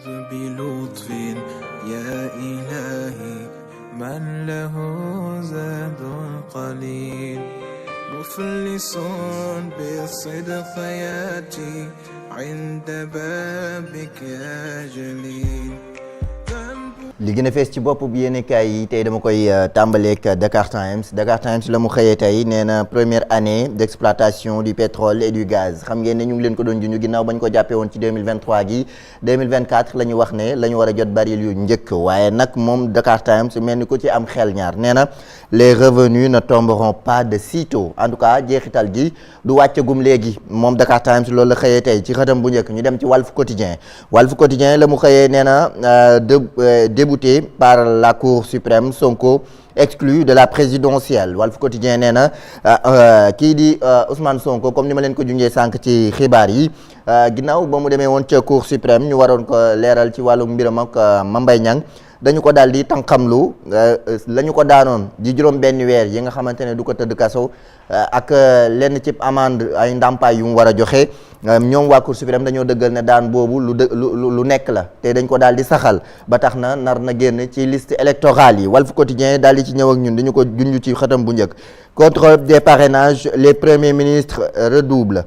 بلطف يا إلهي من له زاد قليل مفلس بالصدق ياتي عند بابك يا جليل. li gën a fees ci bopp bi yéenekaay yi tey dama koy tàmbaleek Dakar Times la mu xëyee tey nee na première année d'exploitation du pétrole et du gaz xam ngeen ne ñu ngi leen ko doon junj ginnaaw bañ ko jàppee woon ci 2023 gi 2024 la ñu wax ne la ñu war a jot baril yu njëkk waaye nag moom Dakar Times mel ni ko ci am xel ñaar nee na les revenus ne tomberont pas de sitôt en tout cas jeexital gi du wàccagum léegi moom Dakar Times loolu la xëyee tey ci xëtam bu njëkk ñu dem ci Walf Quotidien la mu xëyee nee na débouté par la Cour suprême Sonko exclu de la présidentielle Walf Quotidien nee na kii di Ousmane Sonko comme ni ma leen ko junjee sànq ci xibaar yi ginnaaw ba mu demee woon ca Cour suprême ñu waroon ko leeral ci wàllu mbiram ak Mame Mbaye Niang dañu ko daal di tànqamlu la ñu ko daanoon di juróom benn weer yi nga xamante ne du ko tëdd kaso ak lenn ci amende ay ndàmpaay yu mu war a joxe ñoom waa Cour suprême dañoo dëggal ne daan boobu lu nekk la te dañ ko daal di saxal ba tax na nar na génn ci liste électorale yi Walf Quotidien daal di ci ñëw ak ñun dañu ko junj ci xëtam bu njëkk contrôle des parrainages les premiers ministres redoublent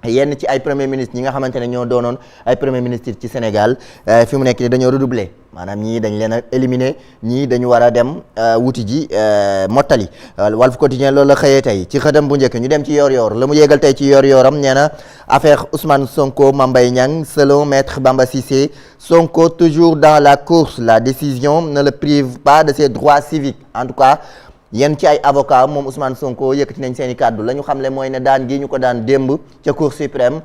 yenn ci ay premier ministre ñi nga xamante ne ñoo doonoon ay premier ministre ci Sénégal fi mu nekk ni dañoo redoubler maanaam ñii dañ leen a éliminer ñii dañu war a dem wuti ji mottali Walf Quotidien loolu la xëyee tey ci xëtam bu njëkk ñu dem ci yor la mu yéegal tey ci yor-yoram nee na affaire Ousmane Sonko Mame Mbaye Niang selon maître Bamba Cissé Sonko toujours dans la course la décision ne le prive pas de ses droits civiques en tout cas yenn ci ay avocat moom Ousmane Sonko yëkkati nañ seen i kàddu la ñu xamle mooy ne daan gi ñu ko daan démb ca Cour suprême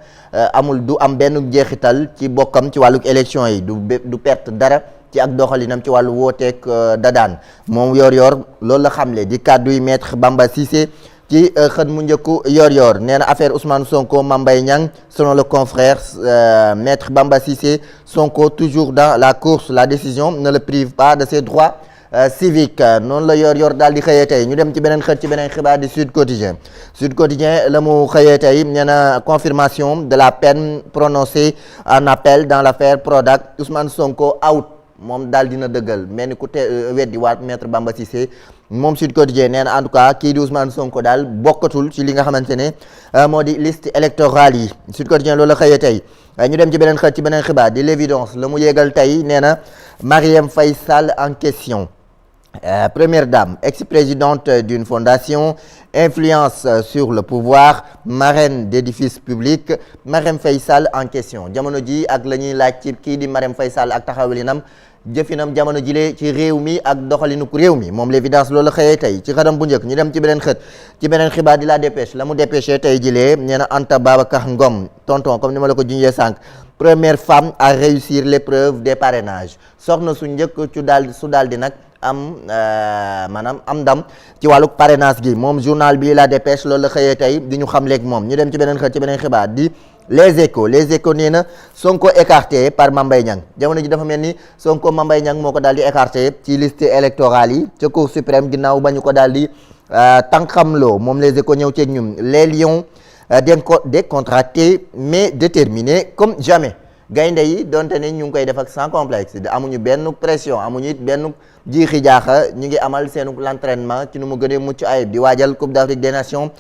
du am benn jeexital ci bokkam ci wàllu élection yi du perte dara ci ak doxalinam ci wàllu wooteek da daan moom yor loolu la xamle di kàddu yi maître Bamba Cissé ci xët mu njëkku yor nee na affaire Ousmane Sonko Mame Mbaye Niang selon le confrère maître Bamba Cissé Sonko toujours dans la course la décision ne le prive pas de ses droits civique noonu la yor daal di xëyee tey ñu dem ci beneen xët ci beneen xibaar di Sud Quotidien la mu xëyee tey nee na confirmation de la peine prononcée en appel dans l'affaire Prodac Ousmane Sonko out moom daal dina dëggal mel ni ku weddi waat maître Bamba Cissé moom Sud Quotidien nee na en tout cas kii di Ousmane Sonko daal bokkatul ci li nga xamante ne moo di liste électorale yi Sud Quotidien loolu la xëyee tey ñu dem ci beneen xët ci beneen xibaar di l'évidence la mu yéegal tey nee na Marième Faye Sall en question première dame, ex-présidente d'une fondation, influence sur le pouvoir, marraine d'édifices publics, Marième Faye Sall en question jamono ji ak la ñuy laaj ci kii di Marième Faye Sall ak taxawalinam jëfinam jamono jile ci réew mi ak doxalinu réew mi moom l'évidence loolu xëyee tey ci xëtam bu njëkk ñu dem ci beneen xët ci beneen xibaar di la dépêche la mu dépêché tey jilee nee na Anta Babacar Ngom tonton comme ni ma la ko junjee sànq première femme à réussir l'épreuve des parrainages soxna su njëkk su daal di nag maanaam am ndam ci wàllu parrainage gi moom journal bi la dépêche loolu la xëyee tey di ñu xam léegi moom ñu dem ci beneen xët ci beneen xibaar di les échos nee na Sonko écarté par Mame Mbaye Niang jamono ji dafa mel ni Sonko Mame Mbaye Niang moo ko daal di écarté ci liste électorale yi ca Cour suprême ginnaaw ba ñu ko daal di tànqamloo moom les échos ñëw ceeg ñun les lions décontractés mais déterminés comme jamais gaynde yi donte ne ñu ngi koy def ak sans complexe amuñu benn pression amuñu it benn jiixi jaaxa ñu ngi amal seenu l'entraînement ci nu mu gënee mucc ayib di waajal Coupe d'Afrique des Nations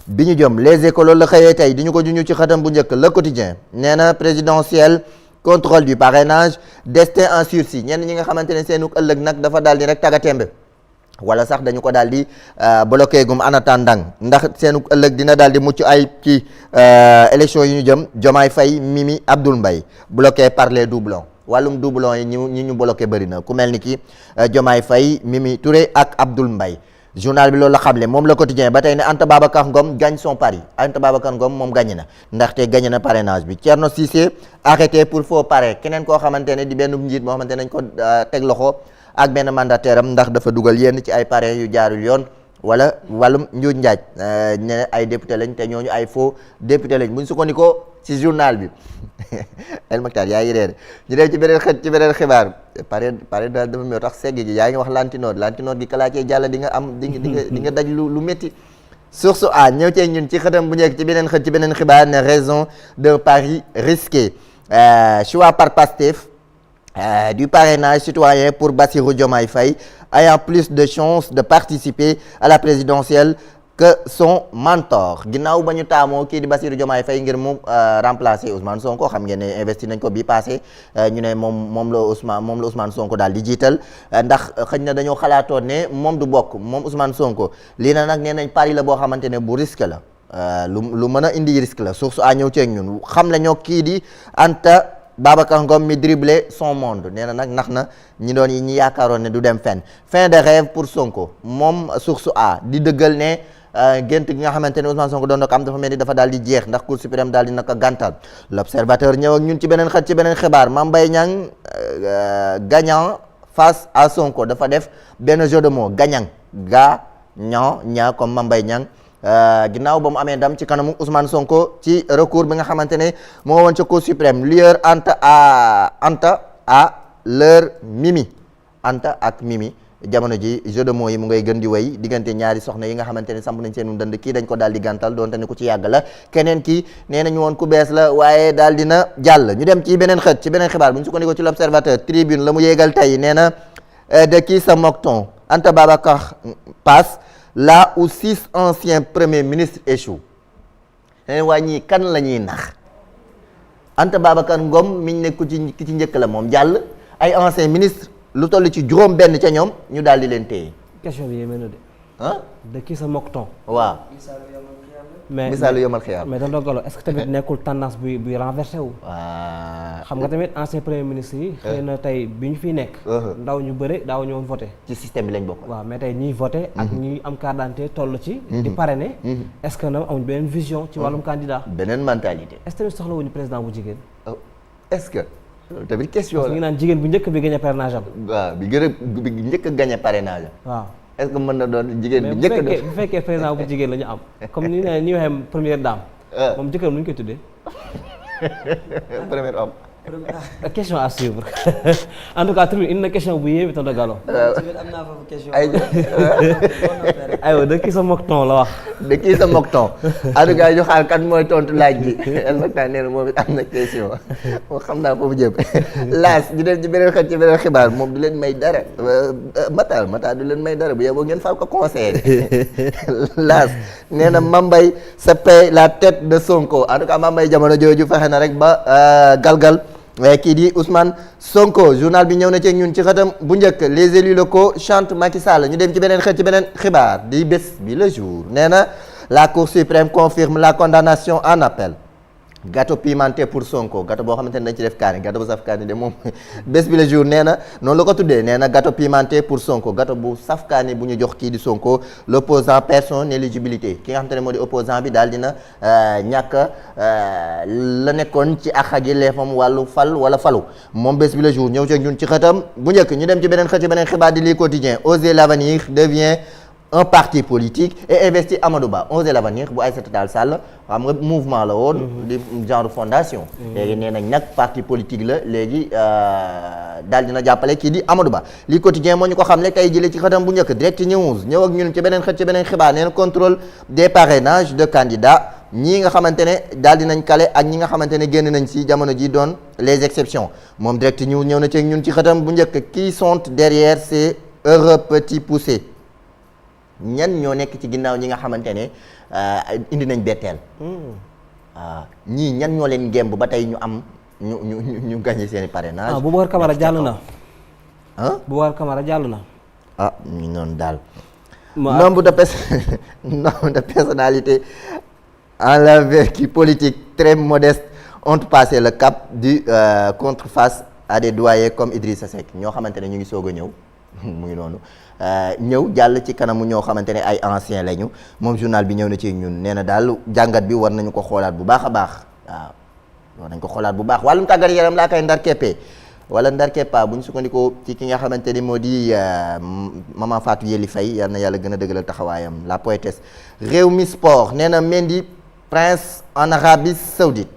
bi ñu jëm les écoles loolu la xëyee tey di ñu ko juñu ci xëtam bu njëkk le quotidien nee na présidentiel contrôle du parrainage destin en sursis ñenn ñi nga xamante ne seenu ëllëg nag dafa daal di rek tagatémbe wala sax dañu ko daal di bloqué gum en attendant ndax seenu ëllëg dina daal di mucc ay ci élection yi ñu jëm Diomaye Faye Mimi Abdoul Mbaye bloqué par les doublons wàllum doublon yi ñu bloqué bëri na ku mel ni ki Diomaye Faye Mimi Touré ak Abdoul Mbaye journal bi loolu la xamle moom le quotidien ba tey ne Anta Babacar Ngom gagne son pari Anta Babacar Ngom moom gagné na ndaxte gagné na parrainage bi Thierno Cissé arrêté pour faux parrain keneen koo xamante ne di benn njiit moo xamante ne nañ ko teg loxo ak benn mandataire am ndax dafa dugal yenn ci ay parrain yu jaarul yoon wala wàllum njuuj njaaj ne ay député lañ te ñooñu ay faux député lañ buñ sukkandikoo ci journal bi El Mactar yaa ngi réer ñu dem ci beneen xibaar pare daal dafa meew tax segg gi yaa ngi wax lantinoor gi kalaa cee jàll di nga daj lu métti source a ñëw cee ñun ci xëtam bu njëkk ci beneen xibaar ne raison d'un pari risqué choix par Pastef du parrainage citoyen pour Bassirou Diomaye Faye ayant plus de chances de participer à la présidentielle que son mentor ginnaaw ba ñu taamoo kii di Bassirou Diomaye Faye ngir mu remplacer Ousmane Sonko xam ngeen ne investi nañ ko bii passé ñu ne moom la Ousmane Sonko daal di jiital ndax xëy na dañoo xalaatoon ne moom du bokk moom Ousmane Sonko lii na nag nee nañ pari la boo xamante ne bu risque la lu mën a indi risque la source a ñëw ceeg ñun xam la ñoo kii di Anta Babacar Ngom mi dribblé son monde nee na nag nax na ñi yaakaaroon ne du dem fenn fin de rêve pour Sonko moom source a di dëggal ne gént gi nga xamante ne Ousmane Sonko doon na ko am dafa mel ni dafa daal di jeex ndax Cour suprême daal di naka gàntal l'observateur ñëw ak ñun ci beneen xibaar Mame Mbaye Niang gagnant face à Sonko dafa def benn jeu de mots gagnant ñaa comme Mame Mbaye Niang ginnaaw ba mu amee ndam ci kanamu Ousmane Sonko ci recours bi nga xamante ne moo woon ca Cour suprême lueur Anta à leur Mimi Anta ak Mimi jamono ji jeu de mots yi mu ngay gën di wéy diggante ñaari soxna yi nga xamante ne samp nañ seenu dënd kii dañ ko daal di gàntal doonte ne ku ci yàgg la keneen kii nee nañu woon ku bees la waaye daal dina jàll ñu dem ci beneen xibaar bu ñu sukkandikoo ci l'observateur tribune la mu yéegal tey nee na de qui se moque-t-on Anta Babacar passe là où 6 anciens premiers ministres échouent neneen waa ñii kan la ñuy nax Anta Babacar Ngom miñ ne ku ci ki ci njëkk la moom jàll ay anciens ministres lu toll ci juróom benn ca ñoom ñu daal di leen téye. question bi yéeme na de. ah de qui se moque-t-on. waaw. misaalu yomal xiyaam mais tonton Gallo est-ce que tamit nekkul tendance buy renversé wu. waaw. xam nga tamit ancien premier ministre yi. xëy na tey bi ñu fiy nekk. ndaw ñu bëre daaw ñoom voté. ci système bi lañ bokk. waaw mais tey ñiy voté. ak ñi am carte d'identité toll ci. di parrainer. est-ce que nag amuñ beneen vision ci wàllum candidat. beneen mentalité. est-ce que tamit soxlawuñu président bu jigéen. est-ce que. tamit question la parce que ñu naan jigéen bu njëkk bi gagné parrainage am. waaw bi njëkk a gagné parrainage am. waaw est-ce que mën na doon jigéen bi njëkk a mais bu fekkee président bu jigéen la ñu am comme ni ñu waxee première dame. moom jëkkëram nu ñu koy tuddee. premier homme. question à suivre en tout cas tamit indi na question bu yéeme tonton Gallo. am naa foofu question. aywa de qui se moque-t-on la wax. de qui se moque-t-on en tout cas ñu xaar kan mooy tontu laaj bi El Mactar nee na moom it am na question moom xam naa foofu jëm laas ñu dem ci beneen xibaar moom du leen may dara Matar du leen may dara bu yeboo ngeen fal ko conseiller laas nee na Mame Mbaye se paie la tête de Sonko en tout cas Mame Mbaye jamono jooju fexe na rek ba galgal waaye kii di Ousmane Sonko journal bi ñëw na ci ñun ci xëtam bu njëkk les élus locaux chantent Macky Sall ñu dem ci beneen xibaar di bés bi le jour nee na la Cour suprême confirme la condamnation en appel gâteau pimenté pour Sonko gâteau boo xamante ne dañ ci def kaani gâteau bu saf kaani de moom bés bi le jour nee na noonu la ko tuddee nee na gâteau pimenté pour Sonko gâteau bu saf kaani bu ñu jox kii di Sonko l'opposant perd son éligibilité ki nga xamante ne moo di opposant bi daal dina ñàkk la nekkoon ci àq ak yelleefam wàllu fal wala falu moom bés bi le jour ñëw ci ñun ci xëtam bu njëkk ñu dem ci beneen xibaar di lii quotidien Osez l'avenir devient un parti politique et investi Amadou Ba Osez l'avenir bu Aïssata Tall Sall xam nga mouvement la woon di genre fondation léegi nee nañ nag parti politique la léegi daal dina jàppale kii di Amadou Ba lii quotidien moo ñu ko xam ne tey jëlee ci xëtam bu njëkk direct news ñëw ak ñun ci beneen xibaar nee na contrôle des parrainages de candidats ñii nga xamante ne daal dinañ kale ak ñi nga xamante ne génn nañ si jamono ji doon les exceptions moom direct news ñëw na ci ñun ci xëtam bu njëkk qui sont derrière ces heureux petits poussés ñan ñoo nekk ci ginnaaw ñi nga xamante ne indi nañ betteel waaw ñii ñan ñoo leen gemb ba tey ñu am ñu gagné seen i parrainage. Boubacar Camara jàll na. Boubacar Camara jàll na. ñu noonu daal. nombre de personnalités en la vécu politique très modeste ont passé le cap du contre-face à des doyens comme Idrissa Seck ñoo xamante ne ñu ngi soog a ñëw mu ngi noonu. ñëw jàll ci kanamu ñoo xamante ne ay anciens lañu moom journal bi ñëw na ci ñun nee na daal jàngat bi war nañu ko xoolaat bu baax a baax waaw war nañu ko xoolaat bu baax wàllum tàggat yaram laa koy ndar keppee wala ndar keppa bu ñu sukkandikoo ci ki nga xamante ni moo di maman Fatou Yeli Faye yal na yàlla gën a dëggalal taxawaayam la poétesse Rewmi Sport nee na Mendy prince en Arabie Saoudite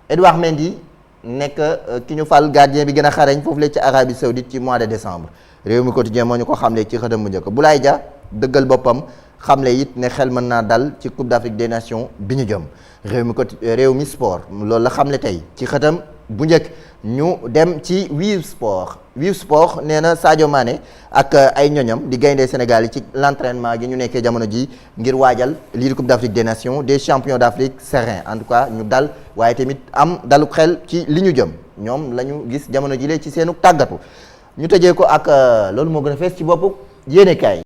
Edouard Mendy nekk ki ñu fal gardien bi gën a xarañ foofu la ci Arabie Saoudite ci mois de décembre Rewmi Quotidien moo ñu ko xamle ci xëtam bu njëkk Boulaye Dia dëggal boppam xamle it ne xel mën naa dal ci Coupe d'Afrique des Nations bi ñu jëm Rewmi Sport loolu la xamle tey ci xëtam bu njëkk ñu dem ci Wii Sport nee na Sadio Mané ak ay ñoñam di gaynde Sénégal yi ci l'entraînement gi ñu nekkee jamono ji ngir waajal lii di Coupe d'Afrique des Nations des champions d'Afrique serein en tout cas ñu dal waaye tamit am dalu xel ci li ñu jëm ñoom la ñu gis jamono ji lee ci seenu tàggatu ñu tëjee ko ak loolu moo gën a fees ci boppu yéenekaay